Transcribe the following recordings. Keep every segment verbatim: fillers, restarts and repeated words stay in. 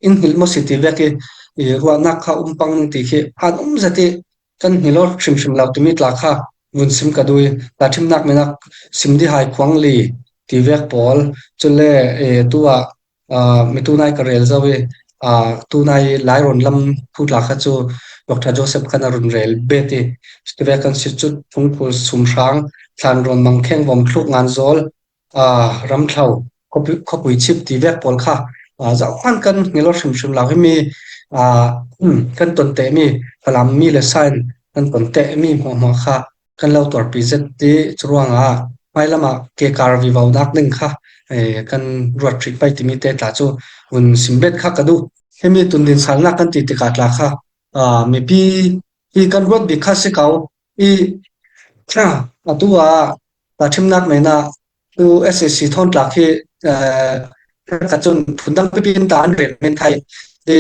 in hngilh maw si ti vek i, i ruahnak kha um pang ning ti khi an um zet i kan hngilh aw hrimhrim lo timi tla kha vun sim ka duh i, tahṭhimnak menak sim dihai khuang li ti vek pawl, cule, e, tu ah, aa, mi tunai ka rel zo i, aa, tunai Lairawn lam thu tla kha cu Doctor Joseph khan a run rel bet i, tivek kan si cu phungphul sumhrang, thlanrawn mangkheng vom thluk ngan zawl, aa, ramthlau, khawpui, khawpui chip ti vek pawl kha, aa, zohkhan kan hngilh aw hrimhrim lo himi, aa, kan ton tehmi, Falam mi le sa in kan ton tehmi hmuahhmuah kha kan lo tuarpi zet ti cu ruangah hmailam ah ke kar vivonak ding kha, eh, kan ruat hrih pei timi te tla cu vun sim bet kha ka duh. Himi tundin salnak kan ti tikah tla kha, aa, mipi hi kan ruat bik kha si ko i, atu ah tahṭhimnak men ah tu S A C thawn tlak hi, eh, ka cun phundang pipi in ta an rel men thai. I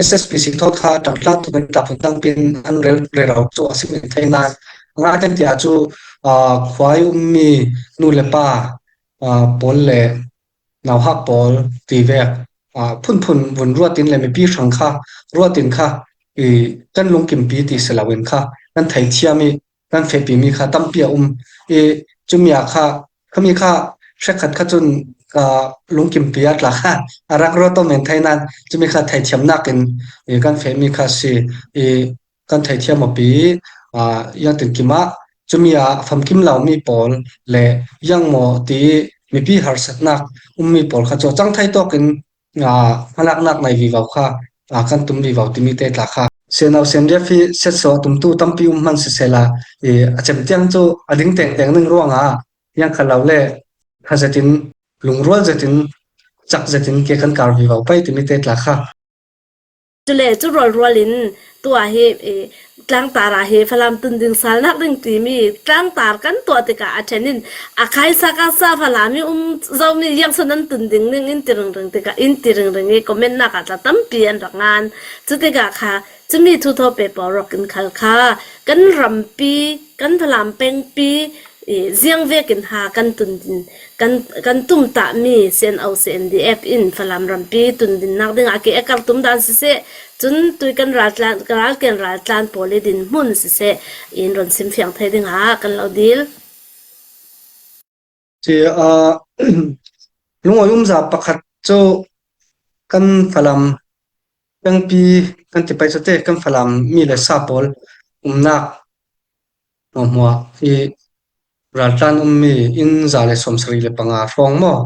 S S P C thawn kha ṭangtlang tukin ta phundang pin an rel rero cu a si men thai nain a ngai kan ti ah cu, aa, khua i ummi nu le pa, aa, pawl le nauhak pawl ti vek, aa, phunphun vun ruat in le mipi hrang kha ruat in kha i kan lungkimpi ti si loin kha kan theithiam i kan fehpimi kha tampi a um i cumi ah kha khami kha hrekkhat kha cun, aa, lungkimpi a tla kha a rak ruat aw men thai nain cumi kha theithiamnak in i kan fehmi kha si i kan theithiam awpi, aa, ziangtinkim ah cumi ah famkim lomi pawl le ziang maw ti mipi harsatnak ummi pawl kha cu a cang thei tawkin, aa, hmalaknak nei vivo kha, aa, kan tum vivo timi te tla kha. Senau Senriaf hi siatso a tumtu tampi um hman sisehla, i, a cem tiang cu a ding tengteng ning ruangah ziang kha lo le kha zetin, lungrual zetin, cak zetin ke kan kar vivo pei timi te tla kha. Cule cu rualrual in tuah hi, eh, tlangtar ah hi Falam tundin salnak ding timi tlangtar kan tuah tikah a ṭhen in a khaisa kasa Falam i um zomi ziangso nan tunding ning in ti ringring tikah in ti ringring i comment nak ah tla tampi an rak ngan. Cu tikah kha cumi thu thawh pe pawl rak in khal kha kan rampi, kan Falam pengpi, i, ziang vekin ha kan tundin, kan, kan tumtahmi C N O C N D F in Falam rampi tundinnak dingah a ke a kar tum dan siseh, cun tui kan raltlan, kan ralken raltlan pawl i dinhmun siseh, in ron simfiang thei dingah kan lo dil. Ci, aa, lungawi umza pakhat cu kan Falam pengpi kan ti pei cu te, kan Falam mi le sa pawl umnak hmuahhmuah i raltlan ummi inn za le sawmsarih le panga hrawng maw,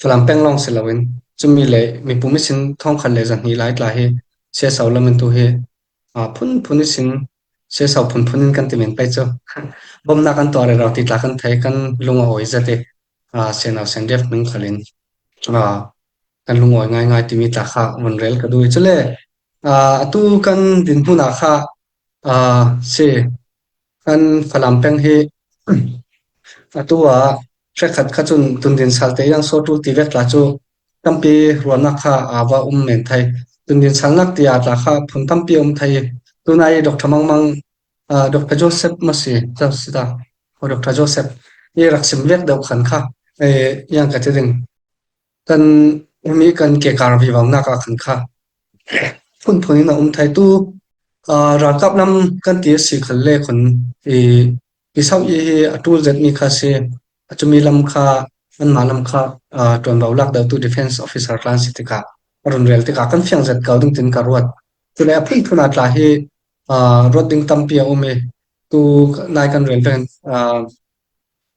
Falam peng lawng si loin cumi le mipum ihsin thawngkhat le zahnih lai tla hi siaso lam in tu hi, aa, phunphun ihsin siaso phunphun in kan ti men pei cu bomnak an tuah rero ti tla kan thei, kan lung a awi zet i, aa, Senau Senriaf hming khalin, aa, kan lungawi ngaingai timi tla kha vun rel ka duh i. Cule, aa, atu kan dinhmun ah kha, aa, si kan Falam peng hi atu ah hrekkhat kha cun tundin salte ziangso ṭul ti vek tla cu tampi ruahnak kha aa va um men thei. Tundin salnak ti ah tla kha phun tampi a um thei. Tunai Doctor Mangmang, aa, Doctor Joseph maw si, si ta, aw, Doctor Joseph i rak sim vek deuh khan kha, eh, ziang ka ti ding. Kan, himi kan ke kar vivonak ah khan kha phunphun in a um thei tu, aa, ralkap lam kan ti a si khan le khun i, i sauh i hi a ṭul zetmi kha si, a cumi lam kha, anmah lam kha, aa, ṭuanvo lak deuhtu defense officer tla an si tikah, a run rel tikah kan fiang zet ko ding tin ka ruat. Cule a phunphun ah tla hi, aa, ruat ding tampi a um i, tu nai kan rel vekin, aa,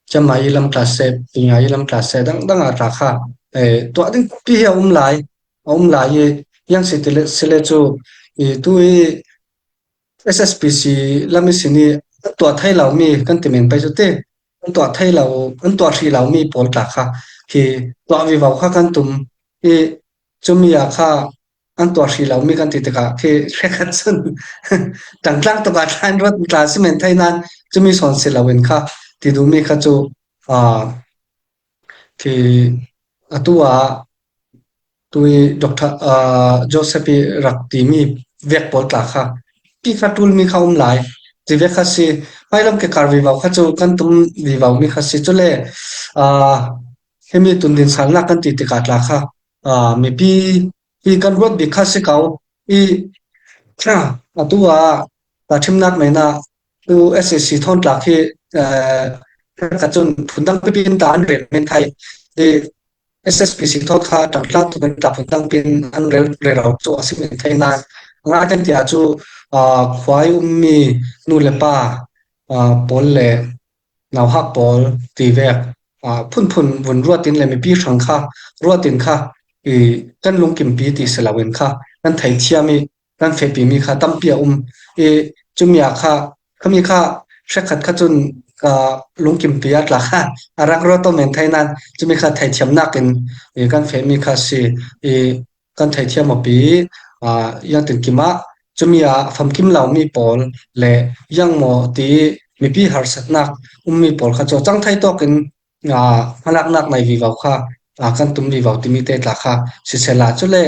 ciamai lam tla seh, tingai lam tla seh, dangdang a tla kha, eh, tuah ding pi hi a um lai, a um lai i, ziang si ti le, si le cu, i, tu i S S P C lam ihsin i an tuah thei lomi kan ti men pei cu te, an tuah thei lo, an tuah hrih lomi pawl tla kha khi tuah vivo kha kan tum i, cumi ah kha an tuah hrih lomi kan ti tikah khi hrekkhat cun ṭangtlang tukah tla in ruat tla si men thei nain cumi sawn si loin kha ti duhmi kha cu, aa, khi atu ah tui Doctor, aa, Joseph i rak timi vek pawl tla kha pi kha ṭulmi kha um lai. Ti vek kha si, hmailam ke kar vivo kha cu kan tum vivo mi kha si. Cule, aa, himi tundin salnak kan ti tikah tla kha, aa, mipi i kan ruat bik kha si ko i, a tu a, tahṭhimnak men ah tu S S C thawn tlak hi, eh, kha cun phundang pipi in ta an rel men thai. I S S P C thawn kha ṭangtlang tuk in ta phundang pipi in an rel rero cu a si men thai nain a ngai kan ti ah cu, ah, khua i ummi nu le pa, ah, pawl le nauhak pawl ti vek, ah, phunphun vun ruat in le mipi hrang kha ruat in kha i kan lungkimpi ti si lo in kha kan theithiam i kan fehpimi kha tampi a um i cumi ah kha khami kha hrekkhat kha cun, ah, lungkimpi a tla kha a rak ruat aw men thai nain cumi kha theithiamnak in i kan fehmi kha si i kan theithiam awpi, aa, ziangtinkim ah cumi ah famkim lomi pawl le ziangmaw ti mipi harsatnak ummi pawl kha cu cang thei tawk in, aa, hmalaknak nei vivo kha, aa, kan tum vivo timi te tla kha sisela, cule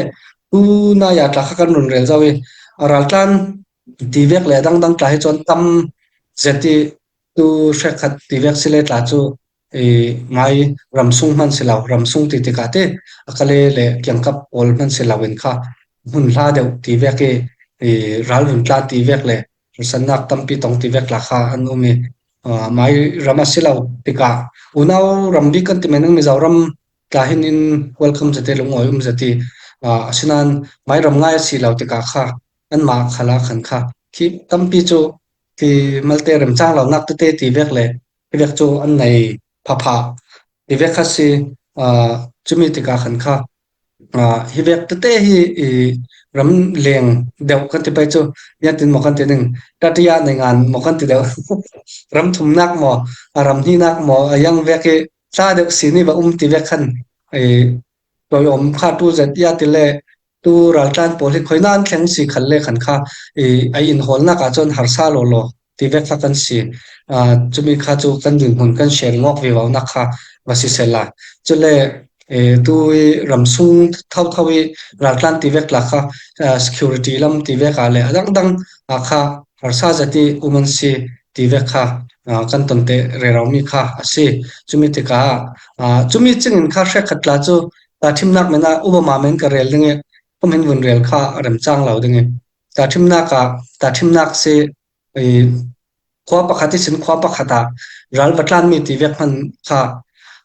tunai ah tla kha kan run rel zo i, a raltlan ti vek le a dangdang tla hi cun tam zet i tu hrekkhat ti vek si le tla cu i ngai ramsung hman si lo, ramsung ti tikah te a kale le kiangkap pawl hman si lo in kha hmun hla deuh ti vek i, i ralvun tla ti vek le harsatnak tampi tong ti vek tla kha an um i, aa, mai ram a si lo tikah unau ram bik kan ti men in Mizoram tla hin in welcome zet i lungawi um zet i, aa, asinain mai ram ngai a si lo tikah kha anmah khal ah khan kha khi tampi cu khi malte remcang lonak tete ti vek le hi vek cu an nei phapha ti vek kha si, aa, cumi tikah khan kha, aa, hi vek tete hi i ram leng deuh kan ti pei cu, ziangtin maw kan ti ding, Tatiya nei ngan maw kan ti deuh, ram thumnak maw, a ram hnihnak maw, a ziang vek i tla deuh si ni va um ti vek khan i toiawm kha ṭul zet ia ti le tu raltlan pawl hi khuina an thleng si khal le khan kha i, a inhawlnak ah cun harsa lawlaw ti vek kha kan si. Aa, cumi kha cu kan dinhmun kan share ngawk vivonak kha va si sela. Cule, e, tu i ramsung thotho i raltlan ti vek tla kha, aa, security lam ti vek ah le a dangdang ah kha harsa zet i um an si ti vek kha, aa, kan tonte rero mi kha a si. Cumi tikah, aa, cumi cingin kha hrekkhat tla cu tahṭhimnak men ah Obama men ka rel ding i, khuamin vun rel kha a remcang lo ding i, tahṭhimnak ah, tahṭhimnak si, i, khua pakhat ihsin khua pakhat ah ral va tlanmi ti vek hman kha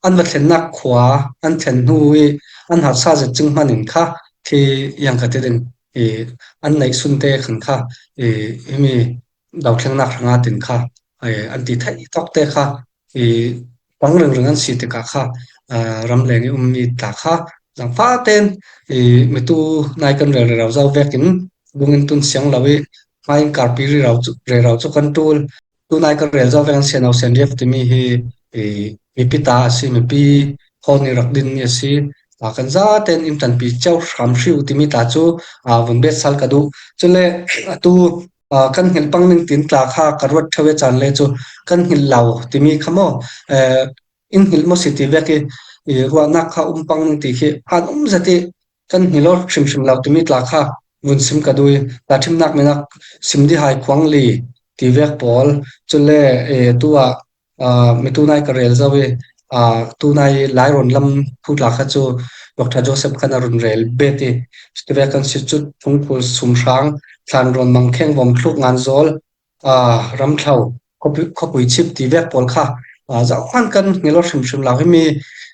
an va thlennak khua an thlen hnu i an harsa zet cing hman in kha khi ziang ka ti ding i an neih sunte khan kha i himi dothlengnak hrangah tin kha, eh, an ti thei tawkte kha, eh, pang ringring an si tikah kha, ah, ramleng i ummi tla kha, zangfah tein, eh, mitu nai kan rel rero zo vekin, lungin tun siang lo i, hmai in karpi rero cu, rero cu kan ṭul. Tunai kan rel zo vekin Siano Sianriak timi hi, eh, mipi ta a si, mipi hawn i rak dinmi a si. Ah, kan zaten in ṭanpi cio hram hri uh timi tla cu, ah, vun bet sal ka duh. Cule, atu, aa, kan hngilh pang ning tin tla kha ka ruat ṭheu i caan le cu kan hngilh lo timi kha maw, ee, in hngilh maw si ti vek i, i ruahnak kha um pang ning ti khi an um zet i kan hngilh aw hrimhrim lo timi tla kha vun sim ka duh i, tahṭhimnak men ah sim dihai khuang li ti vek pawl, cule, ee, tu ah aa, mitu nai ka rel zo i, aa, tunai Lairawn lam thu tla kha cu Doctor Joseph khan a run rel bet i, tivek kan si cu Thungphul, Sumhrang, Thlanrawn, Mangkheng, Vomthluk, Nganzawl, aa, Ramthlo, Khuapui, Khuapui Chip tivek pawl kha, aa, zohkhan kan hngilh aw hrimhrim lo himi,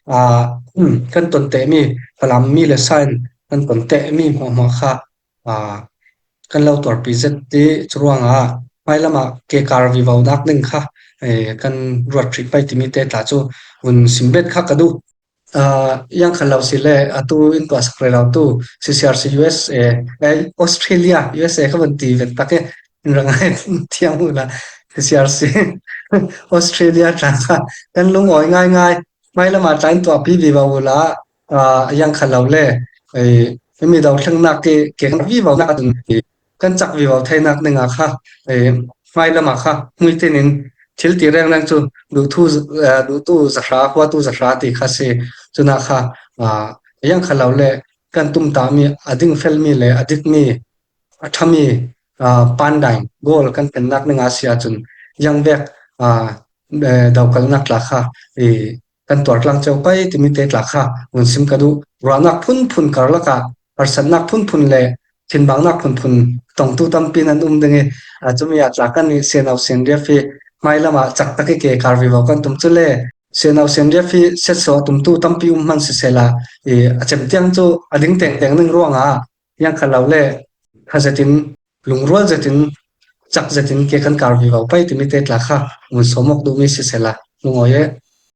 aa, um, kan tontehmi Falam mi le sa in kan tontehmi hmuahhmuah kha, aa, kan lo tuarpi zet i curuangah hmailam ah kekar vivonak ding kha, ee, kan ruat hrih pei timi te tla cu vun simbet kha ka duh. Aa, ziang khan lo si le atu in tuahsak rero tu C C R C U S A, ee, Australia, U S A kha vun ti vet tak i in rangai thiam uhla C C R C Australia tla kha kan lungawi ngaingai. Hmailam ah tla in tuahpi vivo uhla, aa, ziang khan lo le, ee, himi dothlengnak i ke kan vivonak a tun i kan cak vivo theinak dingah kha, ee, hmailam ah kha hmuitin in thil ti rengreng cu duhtu, ee, duhtu zahra, huatu zahra ti kha si. Cunah kha, aa, ziang khan lo le kan tumtahmi a dingfelmi le a dikmi a ṭhami, aa, pandain goal kan pennak dingah a si ahcun ziang vek, aa, ee, dokalnak tla kha, ee, kan tuar tlang cio pei timi te tla kha vun sim ka duh. Ruahnak phunphun karlak ah harsatnak phunphun le thinbangnak phunphun tongtu tampi nan um ding i, a, cumi a tlak kan i Sianau Sianriap hi hmai lamah cak tak i ke kar vivo kan tum cu le Sianau Sianriap hi siatso a tumtu tampi um hman sisela, i, a cem tiang cu a ding tengteng ning ruangah, yang kha lo le kha zetin, lungrual zetin, cak zetin ke kan kar vivo pei timi te tla kha mun sawmawk duhmi sisela, lungawi e.